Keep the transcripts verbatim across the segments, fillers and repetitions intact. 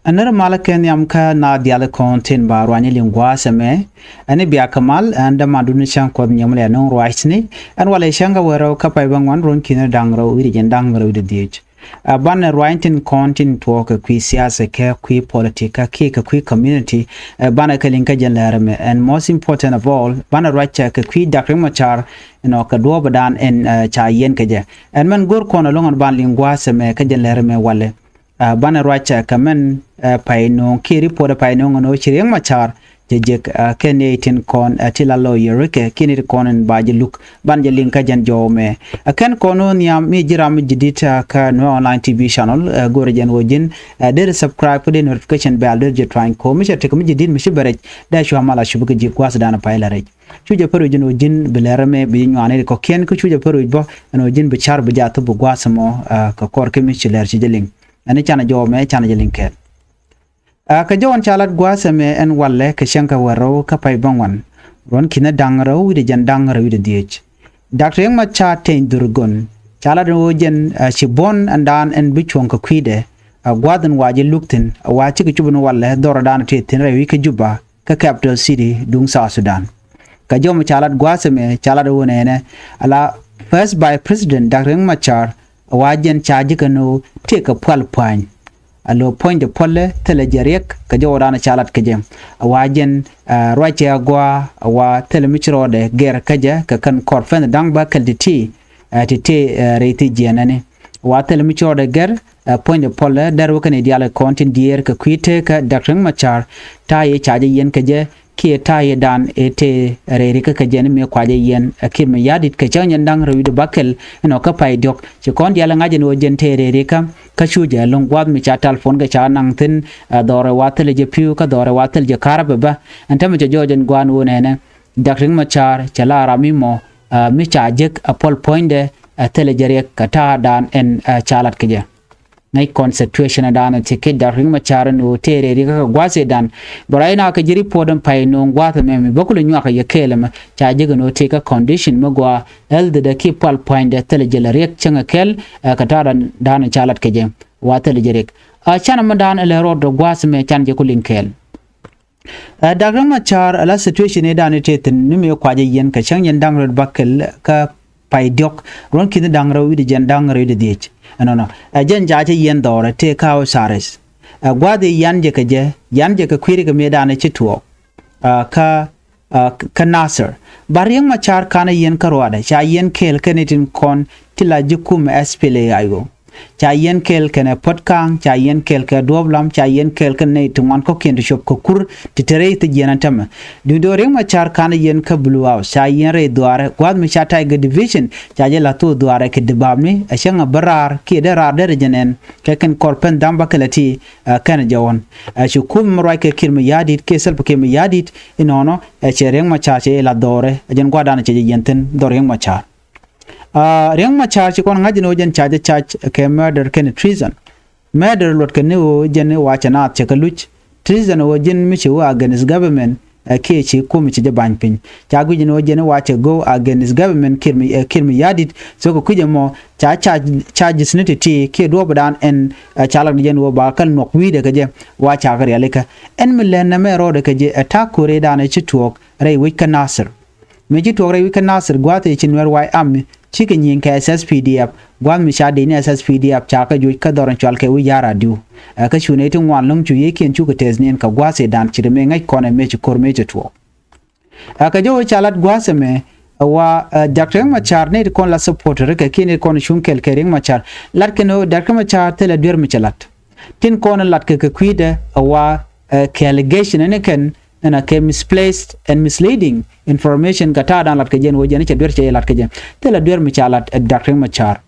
Ɛ nɛr malä kɛ nhiam kä naath diaal kɔn tin ba ruany liŋ gua̱a̱th ɛmɛ. Ɛn i̱ bia kɛ mal ɛn dämandun cäŋ Kuɔth Nyiemlɛ nöŋ ruacni. Ɛn walɛ cäŋ kɛ wee rɛw kä pay bä ŋuan ruɔ̱n ki̱n da̱ŋ rɛw wi̱cdɛ jiɛn da̱ŋ rɛw wi̱cdɛ dhieec. Ɛ banɛ ruany tin kɔn tin tuɔɔk kɛ kui̱ siasa kɛ kui̱ politik kɛ kiɛ kɛ kui̱ community. Ɛ banɛ kɛ liŋ kä jɛn lɛr ɛmɛ. And most important of all, banɛ ruac kɛ kui̱ Dak Riek Machar, you know, kɛ duɔɔpdan ɛn, ɛ, ca yiɛn kɛ jɛ. Ɛn mɛn go̱r kɔn ɛlɔ̱ŋ ɛn ban liŋ gua̱a̱th ɛmɛ kä jɛn lɛr ɛmɛ walɛ. Ɛ banɛ ruac kɛ mɛn, ɛ, pay nööŋ kiɛ report ɛ pay nööŋ ɛn ɣöö ci Riek Machar cɛ jek, ɛ, kɛ nɛy tin kɔn, ɛ, ti la lawyer kɛ kiɛ nɛy tin kɔn in ba jɛ luk ban jɛ liŋ kä jɛn jɔw mɛ. Ɛ kɛn kɔn ɣöö nhiam mi ji̱ ram mi ji̱ di̱t, ɛ, kä Nuer Online T V channel, ɛ, go̱rɛ jɛn ɣöö ji̱n, ɛ, deri subscribe kä deri notification bell deri jɛ tuany ko̱ mi cɛ tekɛ mi ji̱ di̱t mi ci bɛ rɛc dee cua mal a cup kä ji̱ gua̱a̱thdan pay la rɛc. Cu jɛ pär wi̱c ɛn ɣöö ji̱n bi lɛr ɛmɛ bi ji̱ nyuani ri kɔ̱kiɛn kä cu jɛ pär wi̱c bä ɛn ɣöö ji̱n bi car bi jɛ a thup bi gua̱a̱th ɛmɔ, ɛ, kɛ kɔr kä mi ci lɛr ci jɛ liŋ. Ɛn i̱ canɛ jɔw mɛ canɛ jɛ liŋ kɛɛl. Ɛ kɛ jɔwän ca lat gua̱a̱th ɛmɛ ɛn walɛ kɛ cäŋ kɛ wee rɛw kä pay bä ŋuan ruɔ̱n ki̱n da̱ŋ rɛw wi̱cdɛ jiɛn da̱ŋ rɛw wi̱cdɛ dhieec. Dak Riek Machar Teny Dhurgon ca lat ɛn ɣöö jɛn, ɛ, ci buɔ̱n ɛn daan ɛn bi cuɔ̱ŋ kɛ kui̱dɛ, ɛ, gua̱a̱th ɛn wa ji̱ luk thi̱n, ɛ, wa cikɛ cup ɛn walɛ dhɔrɛ daan tëë thi̱n rɛy wi̱c kä Juba kä capital city duŋ South Sudan. Kɛ jɔwän ca lat gua̱a̱th ɛmɛ ca lat ɣöö nɛnɛ ala First Vice President Dak Riek Machar, ɛ wa jɛn ca ji̱ kɛ ni ɣöö tëëkɛ pual pua̱ny. A lo̱ puɔ̱nydɛ puɔ̱lɛ thilɛ jɛ riɛk kɛ jɔwdan ca lat kɛ jɛ. A wa jɛn, ɛ, ruacɛ agua a wa thilɛ mi ci rɔɔdɛ gɛr kä jɛ kɛ kɛn kɔr pɛn da̱ŋ bä kɛl ti ti, ɛ, ti ti, ɛ, rɛy thi jiɛnɛni. A wa thilɛ mi ci rɔɔdɛ gɛr, ɛ, puɔ̱nydɛ puɔ̱lɛ dɛr wä kɛn i̱ diaal kɔn tin diɛɛr kɛ kui̱ tëëkä Dak Riek Machar ta̱a̱ yɛ ca jɛ yiɛn kɛ jɛ. Kiɛ ta̱a̱ yɛ dan ɛ tëë rɛy rikä kɛ jɛn mi kuacä yɛn ɛ Kiir Mayardit kɛ cäŋ yɛn da̱ŋ rɛw wi̱cdɛ bäkɛl. Ɛnɔ kä pay diɔ̱k ci kɔn diaal ɛ ŋa̱c ɛn ɣöö jɛn tëë rɛy rikä kä cu jɛ lo̱ŋ gua̱a̱th mi ca telephone kɛ ca naŋ thi̱n, ɛ, dhɔrɛ wa thilɛ jɛ pi̱w kä dhɔrɛ wa thilɛ jɛ ka̱r bɛ bä. Ɛn tämɛ cɛ jɔɔc ɛn gua̱a̱n ɣöö nɛnɛ Dak Riek Machar cɛ la ram mi mɔ, ɛ, mi ca jek ɛ puɔl puɔ̱nydɛ, ɛ, thilɛ jɛ riɛk kɛ ta̱a̱ dan ɛn, ɛ, ca lat kɛ jɛ. Ŋäc kɔn situation dan ti kɛ Dak Riek Machar ni ɣöö tëë rɛy rikä kɛ gua̱a̱th ëëdan. Bɛ ruac na kɛ ji̱ report ɛn pay nööŋ gua̱a̱th ɛmɛ mi bä kulɛ nyuak kɛ yɛ kɛɛl ɛmɛ ca jek ɛn ɣöö tëë kä condition mi gɔaa health dɛ kiɛ pual pua̱nydɛ thilɛ jɛ lɛ riɛk cäŋɛ kɛl, ɛ, kɛ ta̱a̱ dan ca lat kɛ jɛ wa thilɛ jɛ riɛk. A canɛ mi dan ɛ lɛ rɔɔd dɔ gua̱a̱th ɛmɛ can jɛ ku liŋ kɛɛl. Ɛ, Dak Riek Machar ala situation ëëdan i̱ tëë thi̱n ni mëë kuacä yɛn kɛ cäŋ yɛn da̱ŋ rɛw bäkɛl kä pay diɔ̱k ruɔ̱n ki̱n da̱ŋ rɛw wi̱cdɛ jiɛn da̱ŋ rɛw wi̱cdɛ dhieec. Ɛnɔnɔ ɛ jɛn ca cä yɛn dhɔrɛ tëë kä house arrest. Ɛ gua̱a̱th i̱ yan jɛ kɛ jɛ yan jɛ kɛ kui̱ri kɛ mëëdan i̱ ci tuɔɔk. Ɛ kä, ɛ kä Nasir. Ba Riek Machar kanɛ yɛn kä ruaadɛ ca yɛn kɛɛl kɛn i̱ tin kɔn ti la ji̱ kumɛ S P L A I O. Ca yɛn kɛɛl kɛnɛ Puɔ̱t Ka̱a̱ŋ, ca yɛn kɛɛl kɛ Duɔ̱ɔ̱p Lam, ca yɛn kɛɛl kɛnɛ nɛy ti ŋuan kɔ̱kiɛn ti cuɔp kɛ kur ti te rɛy thi jiɛn ɛn tämɛ. Duundɛ ɣöö Riek Machar ka̱n yɛn kä Blue House, ca yɛn rɛy dhuaarɛ gua̱a̱th mi ca Tiger Division ca jɛ la̱th thok dhuaarɛ kɛ dibapni ɛ cäŋ ɛ bä raar kiɛ dee raar derɛ jɛ nɛn kɛ kɛn kɔr pɛn dham bä kɛlɛ ti, ɛ, kɛnɛ jɛ ɣɔn. Ɛ ci kum mi ruac kɛ Kiir Mayardit kiɛ Salva Kiir Mayardit inɔnɔ ɛ cɛ Riek Machar cɛ jɛ la̱th dhɔrɛ ɛ jɛn gua̱a̱thdan cɛ jɛ yɛn thi̱n dhɔr Riek Machar. Aa, Riek Machar ci kɔn ŋa̱c ni ɣöö jɛn ca jɛ cac kɛ murder kɛnɛ treason. Murder luɔt kɛ ni ɣöö jɛn i̱ wa cɛ naath cɛ kɛ luc. Treason ɣöö jɛn mi ci wä against government, ɛ kiɛ ci kum ci jɛ ba̱ny piny. Ca guic ni ɣöö jɛn i̱ wa cɛ go against government Kiir Mi, ɛ Kiir Mayardit. So kɛ kui̱c ɛmɔ ca ca charges ni ti̱ti̱ kiɛ duɔ̱ɔ̱pdan ɛn, ɛ ca lak di jɛn ɣöö ba kɛ nuɔk wi̱i̱dɛ kɛ jɛ wa ca kɛ rialikä. Ɛn mi lɛn nɛmɛ rɔɔdɛ kɛ jɛ ɛ ta̱a̱ ko̱rɛdan ɛ ci tuɔɔk rɛy wec kä Nasir. Mëë ci tuɔɔk rɛy wi̱c kä Nasir gua̱a̱th ëë ci Nuɛr White Army cikɛ nyi̱i̱ŋ kɛ S S P D F. Gua̱a̱th mi ca dec ni S S P D F ca kɛ juɔc kä dhɔr in cɔal kɛ wi̱c ya̱r adiu. Ɛ kä cu nɛy ti ŋuan lo̱ŋ cu yiëëkiɛn cukɛ tɛth niɛn kɛ gua̱a̱th ëëdan ci ri mëë ŋäc kɔn ɛ mëë ci ko̱r mëë ci tuɔɔk. Ɛ kɛ jɔw ca lat gua̱a̱th ɛmɛ ɛ wa, ɛ, Dak Riek Machar nɛy ti kɔn la supporter kɛ kiɛ nɛy ti kɔn cuŋ kɛɛl kɛ Riek Machar. Lat kɛn ɣöö Dak Riek Machar thilɛ duer mi cɛ lat. Tin kɔn lat kɛ kɛ kui̱dɛ ɛ wa, ɛ, kɛ allegation ɛn kɛn ɛn a kɛ misplaced and misleading information kɛ ta̱a̱ da̱a̱n lat kɛ jɛn ɣöö jɛn cɛ duer cɛ jɛ lat kɛ jɛ. Thilɛ duer mi ca lat ɛ Dak Riek Machar.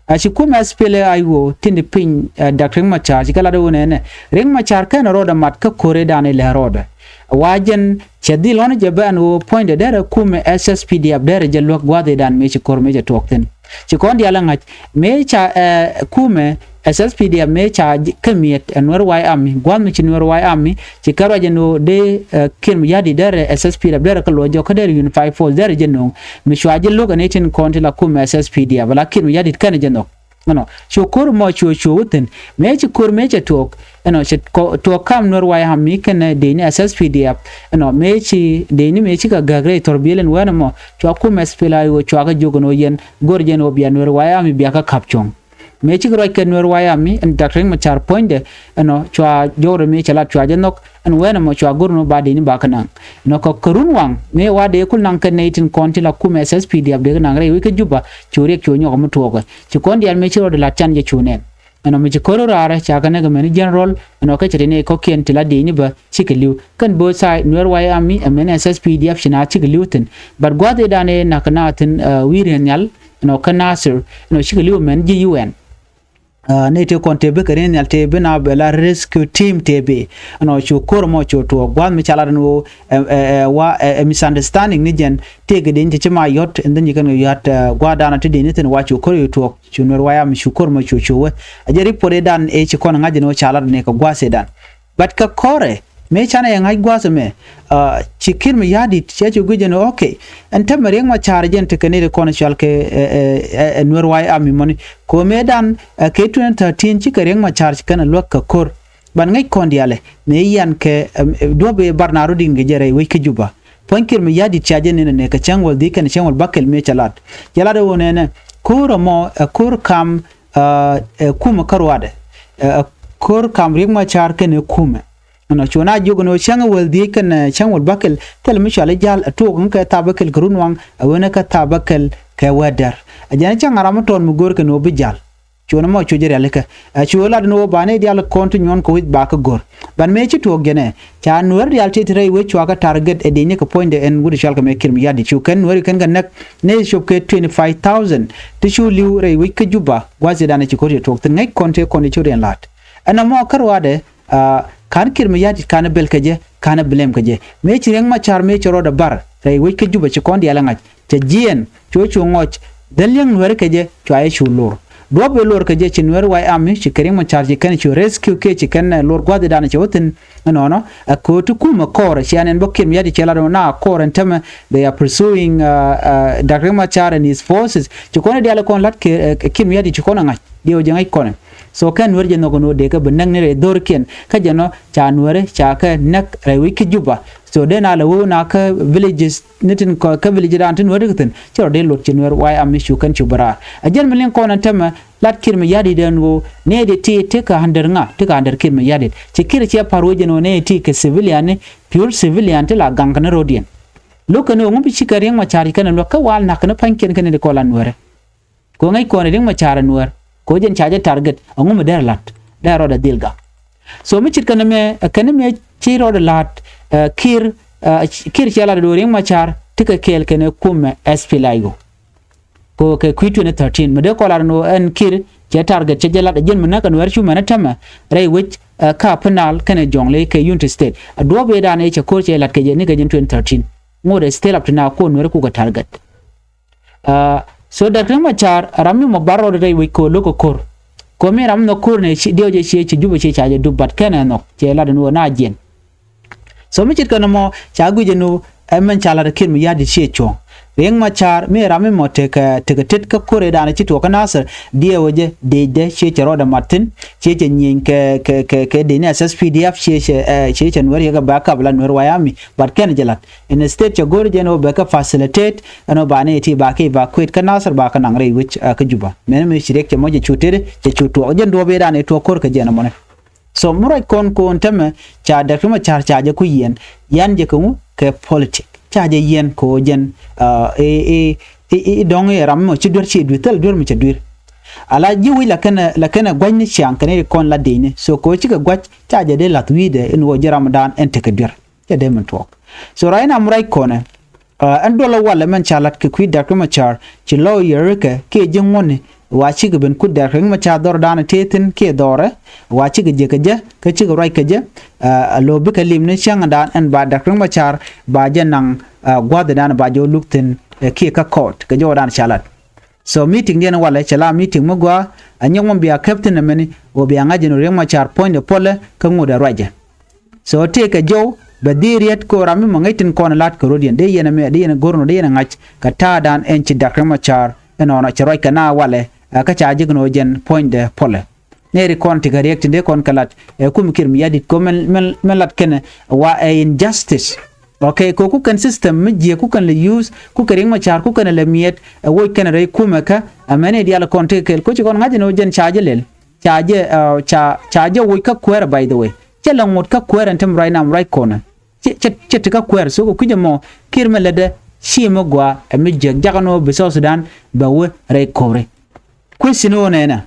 A ci kumɛ S P L A I O tin di piny, ɛ, Dak Riek Machar ci kɛ lat ɛ ɣöö nɛnɛ Riek Machar kɛn rɔɔdɛ mat kä ko̱rɛ da̱a̱n ilɛ rɔɔdɛ. Wa jɛn cɛ dhil ɣɔn jɛ bɛn ɣöö puɔ̱nydɛ derɛ kumɛ S S P D F derɛ jɛ luäk gua̱a̱th i̱ da̱a̱n mëë ci ko̱r mëë cɛ tuɔɔk thi̱n. Ci kɔn diaal ɛ ŋa̱c mëë ca, ɛ, kumɛ S S P D F mëë ca j-, kä miɛt ɛ Nuɛr White Army gua̱a̱th mi ci Nuɛr White Army ci kɛ ruac ɛn ɣöö dee, ɛ, Kiir Mayardit derɛ S S P D F derɛ kä luɔc jɔk kä derɛ Unified Force derɛ jɛ no̱o̱ŋ mi cua jɛ lo̱k ɛn i̱ tin kɔn ti la kumɛ S S P D F ala Kiir Mayardit kɛnɛ jɛ nhɔk. Ɛnɔ cu ko̱r mɔ cu cu wä thi̱n mëë ci ko̱r mëë cɛ tuɔɔk. Ɛnɔ ci tuɔɔk kam Nuɛr White Army kɛnɛ dëëcni SSPDF. Ɛnɔ mëë ci dëëcni mëë cikɛ gäk rɛy thɔrbiɛl ɛn wɛn ɛmɔ cua kumɛ SPLA-IO cua kɛ jiök ɛn ɣöö yɛn go̱r jɛn ɣöö bia Nuɛr White Army bia kä ka̱p cuɔ̱ŋ. Mëë cikɛ ruac kɛ Nuɛr White Army ɛn Doctor Riek Machar puɔ̱nydɛ ɛnɔ cua jɔwrɛ mëë cɛ lat cua jɛ nhɔk ɛn wɛn ɛmɔ cua go̱r ɛn ɣöö ba dëëcni ba kɛ naŋ. Ɛnɔ kɛ kɛ run waŋ mëë wa dee kul naŋ kɛ nɛy tin kɔn ti la kumɛ SSPDF dee kɛ naŋ rɛy wec kä Juba cu riɛk cu nyɔk mi tuɔɔkɛ ci kɔn diaal mëë ci rɔɔdɛ lat can jɛ cu nɛn. Ɛnɔ mi ci ko̱r raarɛ ca kɛ näk mɛn general ɛnɔ kä cɛ ri nɛy kɔ̱kiɛn ti la dëëcni bä cikɛ li̱w kɛn both side Nuɛr White Army ɛmɛn SSPDF ci na cikɛ li̱w thi̱n. But gua̱th ëëdan ëë nak na thi̱n wi̱i̱ riɛn nhial ɛnɔ kä Nasir ɛnɔ cikɛ li̱w mɛn ji̱ UN. Nɛy tëë kɔn tëë bi kɛ riɛn nhial tëë bi na bɛ la rescue team tëë bi ɛnɔ cu ko̱r mɔ cu tuɔɔk gua̱th mi ca lat ɛn ɣöö ɛ, ɛ, ɛ, wa ɛ, ɛ misunderstanding ni jɛn tëëkɛ dëëcni ci ci ma yɔ̱t ɛn dhän ci kɛn kɛ yɔ̱t gua̱a̱r danɔ ti dëëcni thi̱n wa cu ko̱r yu tuɔɔk cu Nuɛr White Army cu ko̱r mɔ cu cu wee. A jɛ report ëëdan ëë ci kɔn ŋa̱c ɛn ɣöö ca lat ɛn ɛ kɛ gua̱a̱th ëëdan. But kɛ kɔrɛ mëë canɛ yɛ ŋa̱c gua̱a̱th ɛmɛ ci Kiir Mayardit cɛ cu guic ɛn ɣöö okay ɛn täämɛ Riek Machar jɛn tekɛ nɛy ti kɔn cual kɛ ɛ, ɛ, ɛ, ɛ Nuɛr White Army mɔni. Kɛ ɣöö mëëdan ɛ kɛ twenty thirteen cikɛ Riek Machar ci kɛn ɛ luäk kɛ ko̱r. Ban ŋäc kɔn diaalɛ mëë yian kɛ duɔ̱p ëë bar na rot in kɛ jɛ rɛy wec kä Juba. Puɔ̱ny Kiir Mayardit ca jɛ nɛn ɛ nɛ kɛ cäŋ wäl dhiec kɛnɛ cäŋ wäl bäkɛl mëë cɛ lat. Cɛ lat ɛ ɣöö nɛnɛ ko̱r ɛmɔ ɛ ko̱r kam ɛ kumɛ kä ruaadɛ ɛ ko̱r kam Riek Machar kɛnɛ kumɛ. Ɛnɔ cuɛ na jiök ɛn ɣöö cäŋ wäl dhiec kɛnɛ cäŋ wäl bäkɛl thilɛ mi cɔal i̱ ja̱l ɛ tuɔɔk ɛn kɛ thaap bäkɛl kɛ run waŋ ɛ wen ɛ kɛ thaap bäkɛl kɛ wädɛr. Ɛ jɛn ɛ cäŋ ɛ ram mi tɔt mi go̱o̱r kɛn ɣöö bi ja̱l. Cuɔ̱n ɛmɔ cu jɛ rialikä ɛ cu lat ɛn ɣöö banɛ diaal kɔn ti nyuɔ̱n kɛ wi̱c ba kä go̱r. Ban mëë ci tuɔɔk jɛn ɛ ca Nuɛr diaal ti ti rɛy wec cua kä target ɛ dëëcni kɛ puɔ̱nydɛ ɛn wut cual kɛ mɛ Kiir Mayardit cu kɛn Nuɛr kɛn kɛ näk nɛy cop kɛ twenty five thousand ti cu li̱w rɛy wec kä Juba gua̱a̱th ëëdan ɛ ci ko̱r cɛ tuɔɔk thi̱n ŋäc kɔn tëë kɔn ti cu riɛn la̱t. Ɛn ɛmɔ kä ruaadɛ ka̱n Kiir Mayardit ka̱n bɛl kɛ jɛ ka̱n blame kɛ jɛ mëë ci Riek Machar mëë ci rɔɔdɛ bar rɛy wec kä Juba ci kɔn diaal ɛ ŋa̱c. Cɛ jiɛɛn cu cu ŋɔc dhäl li̱eŋ Nuɛr kɛ jɛ cua jɛ cu lor. Duɔ̱p ëë lor kɛ jɛ ci Nuɛr White Army ci kɛ Riek Machar ci kɛn cu rescue kiɛ ci kɛn lor gua̱a̱th ëëdan cɛ wä thi̱n. Ɛnɔnɔ ɛ kööt ti kumɛ kɔɔrɛ cia nɛn bä Kiir Mayardit cɛ lat na kɔɔrɛ ɛn täämɛ they are pursuing Doctor Riek Machar and his forces. Ci kɔn diaal kɔn lat Kiir Mayardit ci kɔn ɛ ŋa̱c diɛw jɛ ŋäc kɔnɛ. So kɛn Nuɛr jɛ nhɔk ɛn ɣöö dee kɛ bi näk ni rɛy dho̱rkiɛn kä jɛ nɔ ca Nuɛri ca kɛ näk rɛy wec kä Juba. So dee na lɛ wee na kä villages ni tin kä village dan tin Nuɛri kɛ thi̱n ci rɔ dee lot ci Nuɛr White Army cu kɛn cu bi raar. Ɛ jɛn mi liŋ kɔn ɛn täämɛ lat Kiir Mayardit ɛn ɣöö nɛy ti ti kɛ under ŋa ti kɛ under Kiir Mayardit ci Kiir cɛ pa̱r wec ɛn ɣöö nɛy ti kɛ civilian ni pure civilian ti la gaŋ kɛ ni ro̱diɛn. Lo̱k kɛn ɣöö ŋu bi cikɛ Riek Machar ci kɛn ɛ luäk kä wal na̱k kɛn pa̱nykiɛn kɛn ti kɔn la Nuɛri. Kɛ ɣöö ŋäc kɔn Riek Machar ɛ Nuɛr kɛ ɣöö jɛn ca jɛ target ɛŋu mi dee rɔ la̱t dee rɔɔdɛ dhil gak. So mi ce̱tkɛ nɛmɛ ɛ kɛn mɛ ci rɔɔdɛ la̱t ɛ Kiir ɛ Kiir cɛ lat ɛ do̱ Riek Machar ti kɛ kɛɛl kɛn ɛ kumɛ SPLA-IO. Kɛ ɣöö kɛ kui̱ twenty thirteen mi dee kɔn lar ɛn ɣöö ɛn Kiir cɛ target cɛ jɛ lat ɛ jɛn mi näk ɛ Nuɛr cu mɛn ɛ täämɛ rɛy wec ɛ kä Upper Nile kɛnɛ Jonglei kɛ Unity State. Ɛ duɔ̱ɔ̱p ëëdan ëë cɛ ko̱r cɛ lat kɛ jɛ ni kɛ jɛn twenty thirteen. Ŋot ɛ still up to now ko̱r Nuɛr kukɛ target. So Doctor Riek Machar ram mi mɔ bar rɔɔdɛ rɛy wec kɛ ɣöö lo̱k kɛ ko̱r. Kɛ ɣöö mi ram mi nhɔk ko̱r nɛ diɛw jɛ ciɛ ci Juba ciɛ ca jɛ dup but kɛnɛ nhɔk cɛ lat ɛn ɣöö na jiɛn. So mi ce̱tkɛ nɔmɔ ca guic ɛn ɣöö ɛmɛn ca lat ɛ Kiir Mayardit ciɛ cuɔ̱ɔ̱ŋ. Riek Machar mi ram mi mɔ tekɛ tekɛ tet kä ko̱r ëëdan ci tuɔɔk kä Nasir diɛw jɛ dëëcdɛ ciɛ cɛ rɔɔdɛ mat thi̱n ciɛ cɛ nyieny kɛ kɛ kɛ kɛ dëëcni SSPDF ciɛ cɛ ɛ ciɛ cɛ Nuɛr yɛ kɛ backup la Nuɛr White Army but kɛnɛ jɛ lat. Instead cɛ go̱o̱r jɛn ɣöö bɛ kɛ facilitate ɛn ɣöö ba nɛy ti ba kɛ evacuate kä Nasir ba kɛ naŋ rɛy wec kä Juba. Mɛn mi ci Riek cɛ mɔ cɛ cu tetdɛ cɛ cu tuɔɔk jɛn duɔ̱ɔ̱p ëëdan ëë tuɔɔk ko̱r kɛ jɛn ɛmɔnɛ. So mi ruac kɔn ko̱n täämɛ ca Doctor Machar ca jɛ ku yiɛn yian jɛ kɛ ŋu kɛ politic ca jɛ yiɛn kɛ ɣöö jɛn ɛ ɛ ɛ dɔ̱ŋ ɛ ram mɔ ci duer ci duer thil duer mi cɛ duer. Ala ji̱ wi̱c la kɛnɛ la kɛnɛ gua̱cni ciaŋ kɛnɛ kɔn la dëëcni so kɛ ɣöö cikɛ gua̱c ca jɛ dee la̱th wi̱i̱dɛ in ɣöö ji̱ ramdan ɛn tekɛ duer. Cɛ dee min tuɔɔk. So ruac na mi ruac kɔnɛ ɛn duɔlä walɛ mɛn ca la̱t kɛ kui̱ Doctor Machar ci lawyer kɛ kiɛ ji̱ ŋuɔ̱tni wa cikɛ ben kut Doctor Machar dhɔrdan tëë thi̱n kiɛ dhɔrɛ wa cikɛ jiäkä jɛ kä cikɛ ruac kɛ jɛ. Ɛ lo̱o̱ bikɛ lim ni cäŋdan ɛn ba Doctor Machar ba jɛ naŋ gua̱thdan ba jɛ wä luk thi̱n kiɛ kä court kɛ jɔwdan ca la̱t. So meeting diɛn walɛ cɛ la meeting mi gɔaa a nyɔk mi bia käp thi̱n ɛmɛni ɣöö bia ŋa̱c ɛn ɣöö Riek Machar puɔ̱nydɛ puɔlɛ kä ŋot ɛ ruacɛ. So tëëkɛ jɔw bɛ dhil riet kɛ ɣöö ram mi mɔ ŋäc tin kɔn la̱t kɛ rot yɛn dee yɛn ɛmɛ dee yɛn go̱r nɔ dee yɛn ɛ ŋa̱c kɛ ta̱a̱dan ɛn ci Doctor Machar ɛnɔnɔ cɛ ruac kɛ na walɛ ɛ kä ca jek ɛn ɣöö jɛn puɔ̱nydɛ puɔlɛ. Nɛɛri kɔn ti kɛ riɛk tin dee kɔn kɛ lat ɛ kum Kiir Mayardit kɛ mɛn, mɛn, mɛn lat kɛnɛ wa ɛ injustice. Okay, kɛ ku kɛn system mi jiɛ ku kɛn lɛ use ku kɛ Riek Machar ku kɛn lɛ miɛt ɛ woc kɛn rɛy kumɛ kä ɛ mɛn i̱ dial kɔn ti kɛ kɛl ku ci kɔn ŋa̱c ni wä jɛn ca jɛ lɛl. Ca jɛ, uh, ca, ca jɛ woc kä kuɛɛrɛ, by the way. Cɛ lɛ ŋot kä kuɛɛrɛ ɛn tem right now, right corner. Cɛ, cɛ, cɛ ti kä kuɛɛrɛ. So kɛ kui̱c ɛmɔ Kiir mɛ lätdɛ ci mɛ gɔaa ɛ mi jiɛk jakä ni wä bi South Sudan bɛ wä rɛy ko̱ri. Question ɣöö nɛnɛ,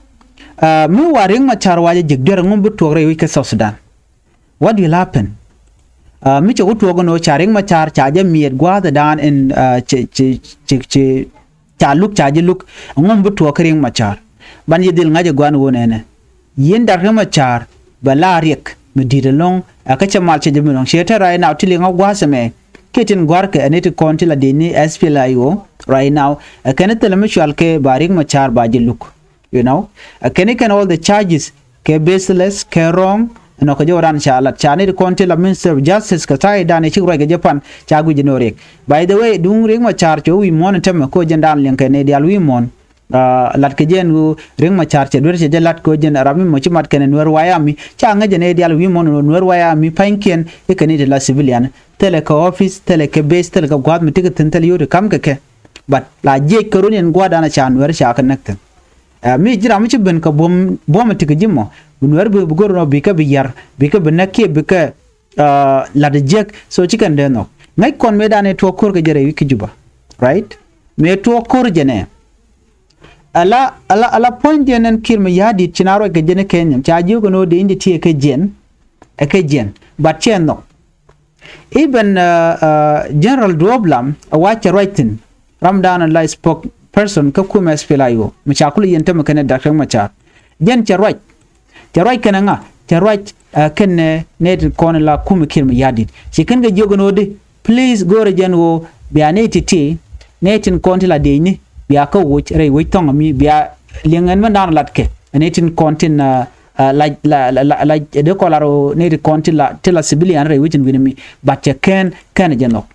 uh, mi wa Riek Machar wa jɛ ji̱k duer ŋum bi tuɔɔk rɛy wec kä South Sudan. What will happen? Uh, mi cɛ ku tuɔɔk ni ɣöö ca Riek Machar ca jɛ miɛt gua̱a̱thɛ daan in, uh, cɛ, cɛ, cɛ, cɛ, ca luk ca jɛ luk ŋum bi tuɔɔk kä Riek Machar. Ban yɛ dhil ŋa̱c ɛ gua̱n ɣöö nɛnɛ. Yin dak Riek Machar bɛ la riɛk mi di̱i̱t ɛlɔ̱ŋ ɛ kä cɛ mal cɛ jɛ mi lɔ̱ŋ ciɛ te right now ti liŋ ɔ gua̱a̱thɛ mɛ. Kiɛ tin gua̱rkɛ ɛ ni ti kɔn ti la di̱i̱t ni S P L A I O right now. Ɛ kɛn thilɛ mi cual kɛ ba Riek Machar ba jɛ luk. You know, ɛ kɛn kɛn all the charges kɛ baseless kɛ wrong. Ɛnɔ kɛ jɛ wä ran ca lat ca ni ti kɔn ti la Minister of Justice kɛ ta̱a̱ i̱ dan ɛ cik ruac kɛ jɛ pan ca guic jɛ ni wä Riek. By the way, duŋ Riek Machar cɛ wä wi̱i̱ muɔ̱ɔ̱n in tämɛ kɛ wä jɛn dan liɛŋ kɛ ni dial wi̱i̱ muɔ̱ɔ̱n. Ah, lat kɛ jɛn ɣöö Riek Machar cɛ duer cɛ jɛ lat kɛ jɛn ram mi mɔ ci mat kɛn Nuɛr White Army ca ŋäc jɛ nɛy dial wi̱i̱ muɔ̱n Nuɛr White Army pa̱ny kiɛn i̱ kɛn i̱ ti la civilian thilɛ kɛ office thilɛ kɛ base thilɛ kɛ gua̱a̱th mi ti kɛ thi̱n thilɛ yio̱w ti ka̱m kɛ kɛ. But la jiɛc kɛ run in gua̱a̱th dan ca Nuɛr ca kɛ näk thi̱n. Ah, mi ji̱ ram mi ci ben kɛ buɔ̱m buɔ̱m ti kɛ ji̱ mɔ bi Nuɛr bi bi go̱r nɔ bi kɛ bi yar bi kɛ bi näk kiɛ bi kɛ, ah, lat jiäk. So ci kɛn dee nhɔk ŋäc kɔn mëë dan i̱ tuɔɔk ko̱r kɛ jɛ rɛy wi̱c kä Juba. Right? Mëë tuɔɔk ko̱r jɛ nɛ. Ala, ala, ala puɔ̱ny jɛn ɛn Kiir Mayardit ci na ruac kɛ jɛn ɛ kɛ nyɛm ca jiök ɛn ɣöö dee in ti ti ɛ kɛ jiɛn. Ɛ kɛ jiɛn. But cɛ nhɔk. Even, uh, uh, General Duop Lam a wa cɛ ruac thi̱n. Ram dan la spokesperson kä kumɛ S P L A I O mi ca kulɛ yɛn tämɛ kɛnɛ Doctor Machar. Jɛn cɛ ruac. Cɛ ruac kɛnɛ ŋa? Cɛ ruac, uh, kɛnɛ nɛy tin kɔn la kumɛ Kiir Mayardit. Ci kɛn kɛ jiök ɛn ɣöö di, please, go̱o̱rɛ jɛn ɣöö bia nɛy ti̱ti̱, nɛy tin kɔn ti la diecni bia kä woc rɛy wec thɔŋ ami bia liɛŋ ɛn mɛn dan lat kɛ. Nɛy tin kɔn tin, uh, uh, la, la, la, la, la, dee kɔn lar ɣöö nɛy tin kɔn ti la, ti la civilian rɛy wec in wi̱n ami. But cɛ kɛn, kɛn jɛ nhɔk.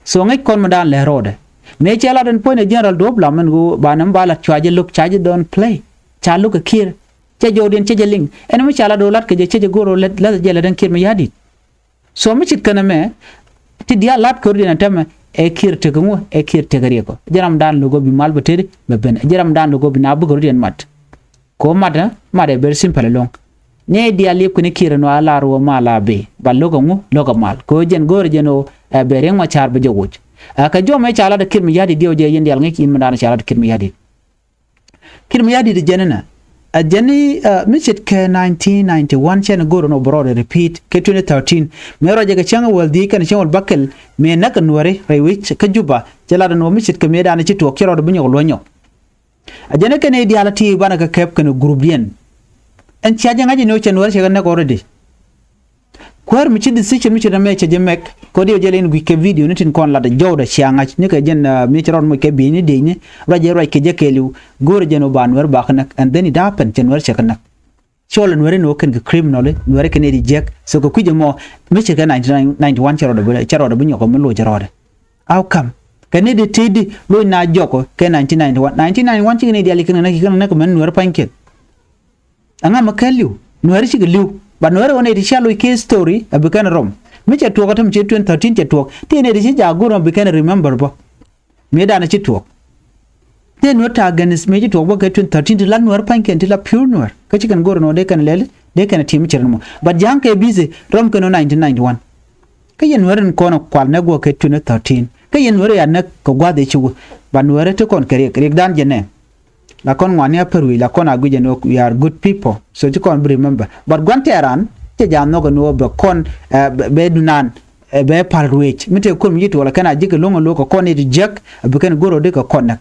So ŋäc kɔn mi dan lɛ rɔɔdɛ. Mëë cɛ lat ɛn puɔ̱ny ɛ General Duop Lam ɛn ɣöö ba nɛm ba lat cua jɛ lo̱k ca jɛ don't play. Ca lo̱k ɛ Kiir. Cɛ jɔwdiɛn cɛ jɛ liŋ. Ɛn mi ca lat ɣöö lat kɛ jɛ cɛ jɛ go̱o̱r ɣöö lät, lät jɛ lät ɛn Kiir Mayardit. So mi cit kɛn ɛmɛ ti diaal la̱t kɛ rut in a tämɛ ɛ Kiir tek ŋu ɛ Kiir tek riɛk ɔ. Jɛ ram dan lo̱k ɔ bi mal bɛ tëëd bɛ ben. Jɛ ram dan lo̱k ɔ bi na bikɛ rut in mat. Kɛ ɔ mat ɛ mat ɛ very simple ɛlɔ̱ŋ. Nɛy diaal liep kɛn Kiir ɛn ɣöö a lar wä mal a bi ba lo̱k ɛ ŋu lo̱k ɛ mal. Kɛ ɔ jɛn go̱o̱rɛ jɛn ɣöö ɛ bɛ Riek Machar bɛ jɛ woc. Ɛ kɛ jɔmɛ ca lat ɛ Kiir Mayardit diɛw jɛ yɛn diaal ŋäc in mi dan ca lat ɛ Kiir Mayardit. Kiir Mayardit jɛn inɛ. Ɛ jɛn i̱, ɛ, mi ce̱tkɛ nineteen ninety-one cɛn go̱o̱r ɛn ɣöö bɛ rɔɔdɛ repeat kɛ twenty thirteen. Mëë rɔɔdɛ kɛ cäŋ wäl dhiec kɛnɛ cäŋ wäl bäkɛl mëë näk ɛ Nuääri rɛy wec kä Juba. Cɛ lat ɛn ɣöö mi ce̱tkɛ mëë danɛ ci tuɔɔk cɛ rɔɔdɛ bi nyɔk luɔ̱c nyɔk. Ɛ jɛn i̱ kɛn i̱ diaal ɛ ti banɛ kɛ kɛp kɛnɛ group diɛn. Ɛn cia jɛ ŋa̱c ɛn ɣöö cɛ Nuääri cɛ kɛ näk already. Kuäär mi ci decision mi ci rɛmɛ cɛ jɛ mɛk kɔ diɛ jɛ lɛ in guic kɛ video ni tin kɔn lat jɔwdɛ cia ŋa̱c ni kɛ jɛn, uh, mi ci rɔɔd moc kɛ bieyni diecni. Ruac jɛ ruac kɛ jɛ kɛɛliw. Go̱o̱rɛ jɛn ɔ ba Nuɛr ba kä näk and then it happen cɛ Nuɛr cɛ kä näk. Cɔl Nuɛr in ɔ kɛn kɛ criminal Nuɛr kɛn i̱ di jiɛk. So kɛ kui̱c ɛmɔ mi ci kɛ nineteen ninety-one cɛ rɔɔdɛ bi, cɛ rɔɔdɛ bi nyɔk ɔ mi loc cɛ rɔɔdɛ. How come? Kɛ ni di tëëdi loc na jɔk ɔ kɛ nineteen ninety-one. Nineteen ninety-one cikɛ ni diaal ikɛn kɛ näk ikɛn kɛ näk mɛn Nuɛr pa̱nykiɛn. Ɛŋa mi kɛn li̱w? Nuääri cikɛ li̱w. But Nuääri ɣän ɛ ti cia loc kɛ story ɛ bi kɛn rɔm. Mi cɛ tuɔɔk ɛ tämɛ ci twenty thirteen cɛ tuɔɔk. Ti ɛn ɛ ti ci jaak go̱r ɛ bi kɛn remember bä. Mëë danɛ ci tuɔɔk. Tëë Nuäär ta̱a̱ against mëë ci tuɔɔk bä kɛ twenty thirteen ti la Nuäär pa̱nykiɛn ti la pure Nuäär. Kä ci kɛn go̱r ɛn ɣän dee kɛn lɛl dee kɛn ti̱em cɛ rɛn mɔ. But ja̱a̱ŋ kɛ busy rɔm kɛn ɣän nineteen ninety-one. Kä yɛn Nuäär in kɔn ɛ kual näk guɔ kɛ twenty thirteen. Kä yɛn Nuäär ya näk kɛ gua̱th ɛ ci wä. But Nuäär ti kɔn kɛ riɛk, riɛkdan jɛ nɛ. La kɔn ŋuani a pär wi̱i̱, la kɔn a guic ɛn ɣöö we are good people. So ci kɔn bi remember. But gua̱n tɛɛran cɛ ja̱ nhɔk ɛn ɣöö bɛ kɔn, eh, bɛ, bɛ dunan, eh, bɛ pal ruëëc. Mi tëë kuɔl mi ci tuɔɔk la kɛn a ji̱ kɛ lo̱ŋ ɛn lo̱k kɛ kɔn ni ti jiäk, eh, bi kɛn go̱r ɣöö dee kɛ kɔn näk.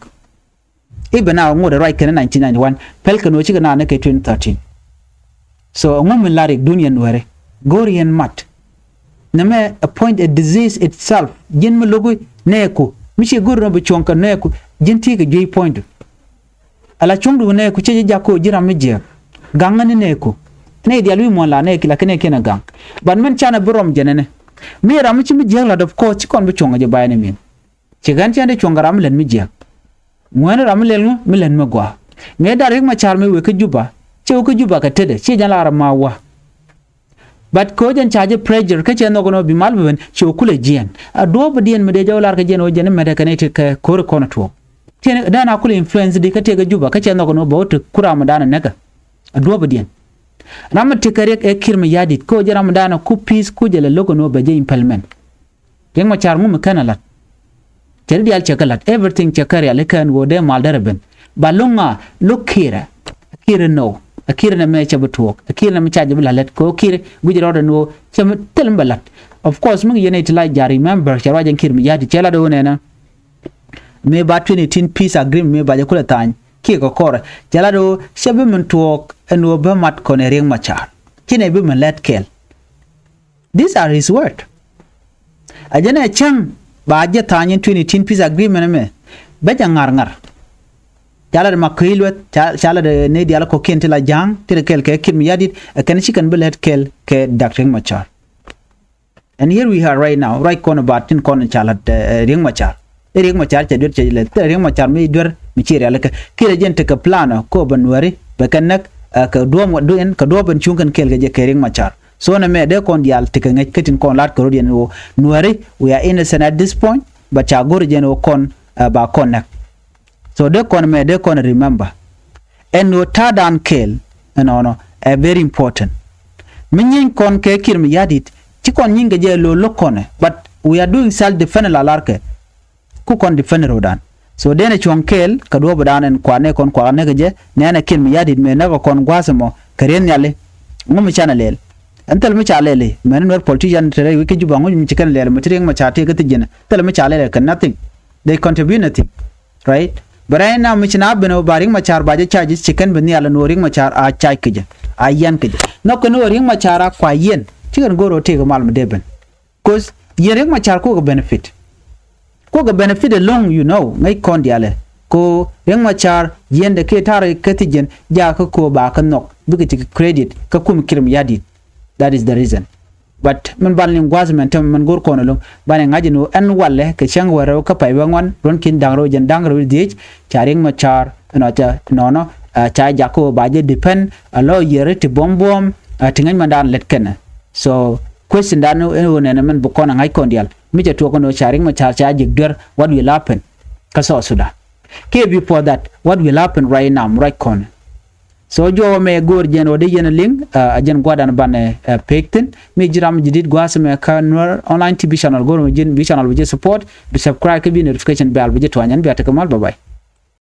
I̱ bɛ na ŋot ɛ ruac kɛn nineteen ninety-one. Pɛl kɛn ɣöö cikɛ naan ni kɛ twenty thirteen. So ɛŋu min la riɛkdun yɛn Nuääri? Go̱o̱r yɛn mat. Nɛmɛ a point a disease itself. Ji̱n mi lo̱k nɛɛku mi ci go̱o̱r nɔ bi cuɔ̱ŋ kɛ nɛɛku. Ji̱n ti kɛ juey puɔ̱nydu. Ala cuɔ̱ŋdu nɛɛku cɛ ji̱ jak ko̱ ji̱ ram mi jiääk. Gaŋ ni nɛɛku. Nɛy diaal wi̱i̱ muɔ̱ɔ̱n la nɛɛki la kɛ nɛɛkiɛn a gaŋ. But mɛn canɛ bi rɔm jɛnɛnɛ. Mi ram mi ci mi jiääk la dɔp kɔɔth ci kɔn bi cuɔ̱ŋ a jɛ bay ni min. Ci ɣän cɛn ti cuɔ̱ŋ kɛ ram mi lät mi jiääk. Ŋuɛ̈ni ram mi lɛl ŋu mi lät mi gɔaa. Mëë da̱r Riek Machar mi wëë kä Juba. Cɛ wä kä Juba kɛ tetdɛ, ciɛ jɛn lar ma wa. But kɛ ɣöö jɛn ca jɛ pressure kä cɛ nhɔk ɛn ɣöö bi mal bi ben, cɛ wä kulɛ jiɛn. A duɔ̱ɔ̱p diɛn mi dee jɛ wä lar kɛ jɛn ɣöö jɛn mɛtɛ kɛn i̱ ti kɛ ko̱ri kɔn tuɔɔk. Tiɛn dee na kulɛ influence di kä tëë kɛ Juba kä cɛ nhɔk ɛn ɣöö bɛ wä ti ku ram dan ɛ näkä. A duɔ̱ɔ̱p diɛn. Ram mi ti kɛ riɛk ɛ Kiir Mayardit kä ɣöö jɛ ram dan ɛ ku peace ku jɛ lɛ lo̱k ɛn ɣöö bɛ jɛ implement. Riek Machar ŋu mi kɛn a la̱t. Cɛ ri diaal cɛ kɛ la̱t. Everything cɛ kɛ rial i̱ kɛn ɣöö dee mal derɛ ben. Ba lo̱ŋ a lo̱k Kiir ɛ. Kiir ɛ nɔ. Ɛ Kiir ɛ nɛ mɛ cɛ bi tuɔɔk. Ɛ Kiir ɛ nɛ mɛ ca jɛ bi la̱t lɛt kɛ ɣöö Kiir guic rɔɔdɛ ni ɣöö cɛ mi thil mi bɛ la̱t. Of course mi kɛ yɛn ɛ ti la ja̱r, remember cɛ ruac ɛn Kiir Mayardit cɛ la̱t ɣöö nɛnɛ. Mëë ba twenty eighteen peace agreement mëë ba jɛ kulɛ tha̱a̱ny kiɛ kɛ kɔrɛ. Cɛ la̱t ɣöö cɛ bi min tuɔɔk ɛn ɣöö bä mat kɔn ɛ Riek Machar. Ci nɛ bi min lɛt kɛɛl. These are his word. A jɛn ɛ cäŋ ba jɛ tha̱a̱ny in twenty eighteen peace agreement ɛmɛ. Bɛ jɛ ŋa̱r ŋa̱r. Ca lat ɛ Makuei Lueth, ca, ca lat ɛ nɛy diaal kɔ̱kiɛn ti la ja̱a̱ŋ, ti la kɛl kɛ Kiir Mayardit, ɛ kɛn ci kɛn bi lɛt kɛl kɛ Dak Riek Machar. And here we are right now, ruac kɔn ɛ ba tin kɔn ca lat ɛ, ɛ, Riek Machar. Ɛ Riek Machar cɛ duer cɛ lɛ, thilɛ Riek Machar mi duer mi ci rial kɛ. Kiɛ jɛn tekɛ plan ɛ, ko bɛ Nuɛri, bɛ kɛ näk, ɛ, kɛ duɔ̱ɔ̱p, duɔ̱ɔ̱p, kɛ duɔ̱ɔ̱p ɛn cuŋ kɛn kɛɛl kɛ jɛ kɛ Riek Machar. So nɛ mɛ dee kɔn diaal tekɛ ŋäc kä tin kɔn lat kɛ rot yɛn ɣöö Nuɛri, we are innocent at this point, but ca go̱r jɛn ɣöö kɔn, ɛ, ba kɔn näk. So dee kɔn mɛ dee kɔn remember. Ɛn ɣöö ta̱a̱dan kɛɛl ɛnɔnɔ ɛ very important. Mi nyieeny kɔn kɛ Kiir Mayardit ci kɔn nyieeny kɛ jɛ lo̱ lo̱k kɔn ɛ, but we are doing self defense la larkɛ. Ku kɔn defend ro̱dan. So denɛ cuɔ̱ŋ kɛɛl kɛ duɔ̱ɔ̱pdan ɛn kuanɛ kɔn kuaknɛ kɛ jɛ nɛɛnɛ Kiir Mayardit mëë näk kɔn gua̱a̱th ɛmɔ kɛ rieth nhiali. Ŋu mi canɛ lɛl. Ɛn thil mi ca lɛl i̱ mɛn Nuer politician te rɛy wi̱c kä Juba ŋu mi ci kɛn lɛl mi ti Riek Machar tëë kä thi̱n jɛn. Thil mi ca lɛl kɛ nothing. They contribute nothing. Right? But right now mi ci na ben ɔ ba Riek Machar ba jɛ charges ci kɛn bi nhial ɛn ɣöö Riek Machar a charge kɛ jɛ, a yian kɛ jɛ. Nhɔk kɛn ɣöö Riek Machar a kua yiɛn. Ci kɛn go̱o̱r ɣöö tëëk mal mi dee ben. 'Cause yɛn Riek Machar kukɛ benefit. Kukɛ benefit ɛlɔ̱ŋ, you know, ŋäc kɔn diaalɛ. Ko Riek Machar yiɛndɛ kiɛ ta̱rɛ kä thi̱n jɛn jakä ko ba kä nhɔk bikɛ ti credit kä kum Kiir Mayardit. That is the reason. But min bal ni gua̱th mɛn tɛm mɛn go̱r kɔn ɛlɔ̱ŋ banɛ ŋa̱c ɛn ɣöö ɛn walɛ kɛ cäŋ wä rɛw kä pay wä ŋuan ruɔ̱n ki̱n da̱ŋ rɛw jɛn da̱ŋ rɛw dhiec ca Riek Machar ɛnɔ ca nɔnɔ ca jakä ba jɛ depend a lɔ yɛri ti buɔ̱m buɔ̱m ti ŋäc mɛn da̱a̱n lät kɛnɛ. So question dan ɛn ɣöö nɛnɛ mɛn bi kɔn a ŋa̱c kɔn diaal mi cɛ tuɔɔk ɛn ɣöö ca Riek Machar ca jek duer, what will happen kä South Sudan? Kiɛ before that what will happen right now ruac kɔn? So juɔwä mɛ go̱o̱r jɛn ɣöö dee yɛn a liŋ a jɛn gua̱dan banɛ pek thi̱n. Mi ji̱ ram ji̱ di̱t gua̱a̱th mɛ kä Nuer Online T V channel go̱o̱r mɛ ji̱n bi channel bi ji̱ support, bi subscribe kä bi notification bell bi ji̱ tuany. Ɛn bia tekɛ mal, bye bye.